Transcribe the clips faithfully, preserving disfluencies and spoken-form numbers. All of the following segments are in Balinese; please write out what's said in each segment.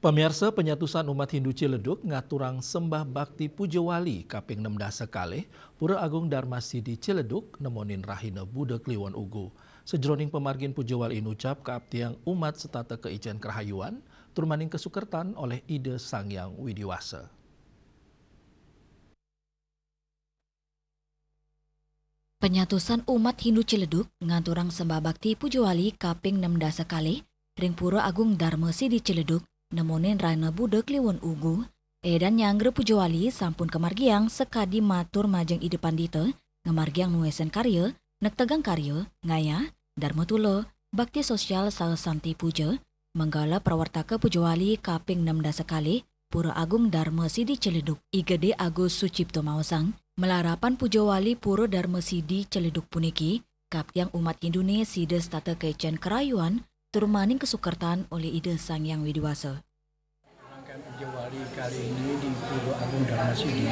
Pamiarsa, panyatusan umat Hindu Ciledug ngaturang sembah bakti puja wali kaping enam dasa kalih Pura Agung Dharma Sidi Ciledug nemonin rahina Buda Kliwon Ugu. Sajroning pamargin puja wali inucap kaaptiang umat setata kaicen karahayuan, turmaning kasukertan oleh Ida Sang Hyang Widi Wasa. Panyatusan umat Hindu Ciledug ngaturang sembah bakti puja wali kaping enam dasa kalih ring Pura Agung Dharma Sidi Ciledug nemonin rahina Buda Kliwon Ugu. Edan nyanggra puja wali sampun kamargiang sakadi matur majeng Ida Pandita, ngamargiang nuesan karya, nektegang karya, ngayah, darma tula, bakti sosial saha santi puja, manggala prawartaka puja wali kaping enam dasa kalih Pura Agung Dharma Sidi Ciledug. I Gede Agus Sucipto maosang, malarapan puja wali Pura Dharma Sidi Ciledug puniki kaaptiang umat Hindune sida setata kaicen karayuan turmaning kasukertan olih Ida Sang Hyang Widi Wasa. Rangkaian puja wali kali ini di Pura Agung Dharma Sidi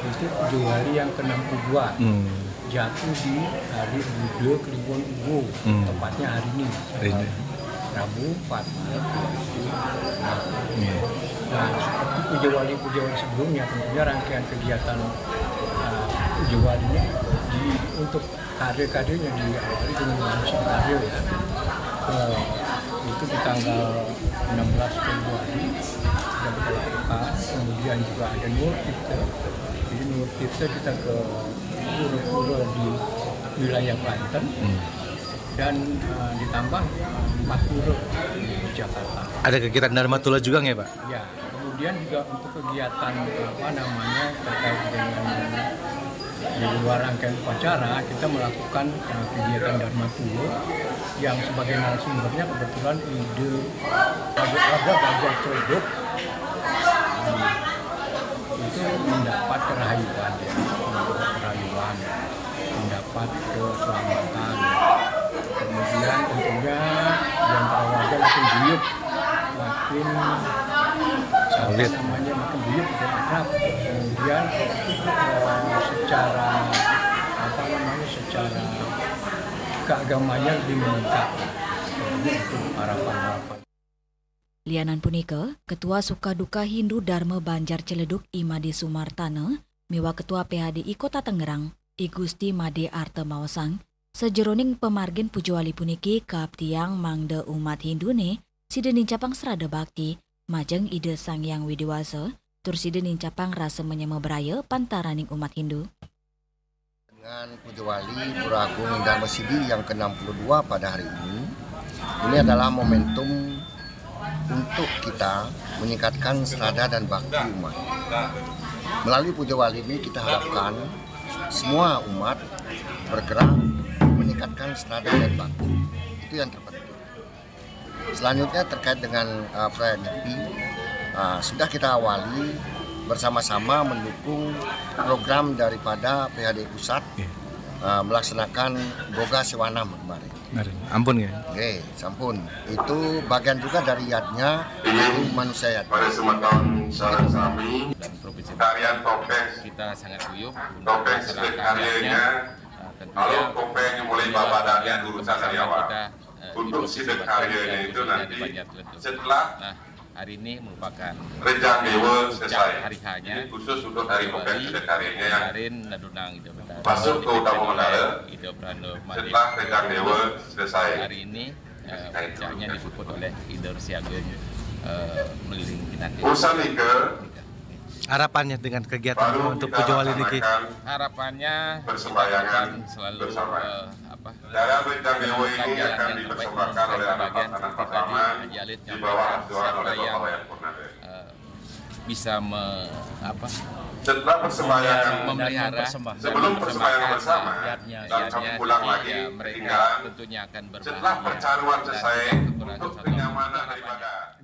itu puja wali yang ke enam puluh dua. Hmm. Jatuh di hari Buda Kliwon Ugu, hmm, tepatnya hari ini, hari ini, Rabu empat Maret dua ribu dua puluh. Iya. Nah, seperti puja wali-puja wali sebelumnya, tentunya rangkaian kegiatan uh, puja wali ini di, untuk karya-karyanya diawali dengan langsung karya, ya. Uh, itu di tanggal enam belas Februari yang kita lakukan. Kemudian juga ada Nur Tirta. Jadi Nur Tirta kita ke pura-pura di wilayah Banten. Hmm. Dan uh, ditambah empat pura di Jakarta. Ada kegiatan Dharma Tula juga nggak, Pak? Ya, kemudian juga untuk kegiatan, apa namanya, terkait dengan di luar rangkaian upacara, kita melakukan uh, kegiatan Dharma Tula yang sebagai narasumbernya kebetulan Ida, ada, ada Banjar Ciledug. Hmm. Itu mendapat kerahayuan, ya, mendapat kerahayuan, mendapat keselamatan. Kemudian tentunya di antara warga makin guyup, makin, apa namanya, makin guyup, makin akrab. Kemudian uh, secara, apa namanya, secara keagamaan lebih meningkat. Ini itu harapan-harapan. Lianan punika, Ketua Sukaduka Hindu Dharma Banjar Ciledug I Made Sumartana miwah Ketua P H D I Kota Tangerang, I Gusti Made Arta maosang, sajeroning pamargin puja wali puniki kaaptiang mangda umat Hindune sida nincapang srada bakti majeng Ida Sang Hyang Widi Wasa, tur sida nincapang rasa manyama braya pantaraning umat Hindu. Dengan Puja Wali Pura Agung Dharma Sidi yang ke enam puluh dua pada hari ini, ini adalah momentum untuk kita meningkatkan serada dan bakti umat. Melalui Puja Wali ini kita harapkan semua umat bergerak meningkatkan serada dan bakti. Itu yang terpenting. Selanjutnya terkait dengan uh, perayaan Nyepi, uh, sudah kita awali bersama-sama mendukung program daripada P H D I Pusat, iya, uh, melaksanakan Boga Sewanam kemarin. Kemarin. Ampun ya. Oke, sampun. Itu bagian juga dari yadnya itu manusia yad. Pada semeton sareng sami, dan provinsi tarian topeng, kita sangat guyup untuk topeng melaksanakan karyanya, yadnya. Uh, tentunya kalau topeng mulai beliau babadannya urusan dari awal. Kita untuk sidak karyanya itu nanti setelah, nah, hari ini merupakan Rejang Dewa selesai. Hari H-nya. Ini khusus untuk hari Bukan Sidak karyanya yang kemarin nadunang Ida Betara masuk ke utama menara. Ida Prano Made. Setelah Rejang Dewa selesai. Hari ini, eh, puncaknya dipuput oleh Ida Resi Agung, eh, Meliring Kinanti. Urusan nika. Harapannya dengan kegiatan untuk Puja Wali niki? Harapannya kita akan selalu, eh, apa, dalam Rejang Dewa ini akan dipersembahkan oleh anak-anak pertama di bawah asuhan oleh Bapak Wayan Purnama. Eh, bisa me-, apa, setelah persembahyang, memelihara, sebelum persembahyang bersama, dan kami pulang lagi, ya, mereka tentunya akan berbahagia. Setelah percaruan selesai, untuk kenyamanan daripada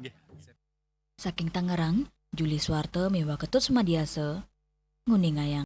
Saking Tangerang, Juli Suwarta miwah Ketut Sumadiasa, nguningayang.